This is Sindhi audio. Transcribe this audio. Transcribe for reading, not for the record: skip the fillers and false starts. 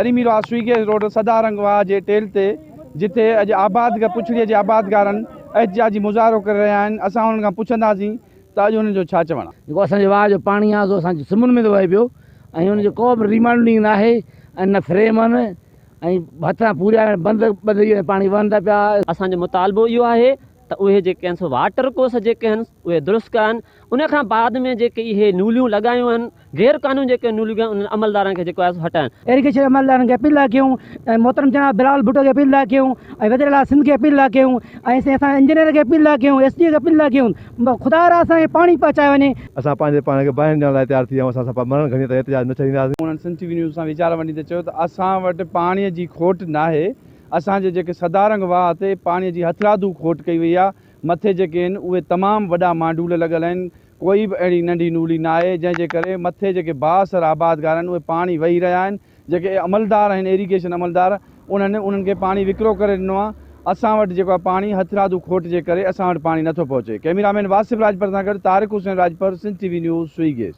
هري ميرواهه سوئي گيس روڊ سدارنگ واهه جي ٽيل تي جتي اڄ آبادگار پڇڙي جي آبادگارن احتجاجي مظاهرو ڪري رهيا آهن اسان انهن کان پڇنداسين ته اڄ انهن جو ڇا چوڻ آهي. جيڪو اسان جي واهه جو پاڻي آهي سو اسان جي سمن ۾ ٿو وهي پيو ۽ ان جو ڪو به ريمانڊنگ ناهي ۽ نه فريم آهن ۽ هٿان پوريا بند ٻڌي پاڻي وهن ٿا پيا. اسان جو مطالبو اهو آهي ته اهي جيڪي آهن سو واٽر ڪورس جيڪي آهن اهي درست ڪرائن ان کان بعد ۾ جيڪي اهي نوليون لڳايون آهن غير قانوني جيڪي نوليون آهن انهن عملدارن کي جيڪو آهي سو هٽائن. ايريگيشن عملدارن کي اپيل ٿا ڪيون ۽ محترم جناب بلاول ڀٽو کي اپيل ٿا ڪيون ۽ وزير اعليٰ سنڌ کي اپيل ٿا ڪيون ۽ سائين اسان انجنيئر کي اپيل ٿا ڪيون ايس ڊي او کي اپيل ٿا ڪيون خدا را اسان کي پاڻي پهچايو وڃي. اسان پنهنجي پاڻ کي باهين ڏيڻ لاء تيار ٿي ويا آهيون، اسان صفا مرڻ گهڙيء تائين احتجاج نه ڇڏينداسين. انهن سنڌ ٽي وي نيوز سان ويچار ونڊيندي چيو ته اسان وٽ پاڻي جي کوٽ ناهي، اسان جي جيڪي سدارنگ واهه تي پاڻي جي هٿرادو کوٽ ڪئي وئي آهي، مٿي جيڪي آهن اهي تمام وڏا مانڊول لڳل آهن، ڪوئي به اهڙي ننڍي نولي ناهي، جنهن جي ڪري مٿي جيڪي بااثر آبادگار آهن اهي پاڻي وهي رهيا آهن، جيڪي عملدار آهن ايريگيشن عملدار انهن انهن کي پاڻي وڪرو ڪري ڏنو آهي، اسان وٽ جيڪو آهي پاڻي هٿرادو کوٽ جي ڪري اسان وٽ پاڻي نٿو پهچي. ڪئميرا مين واصف راڄپر سان گڏ Tariq Hussain Rajpar, Sindh T V news, Sui gas.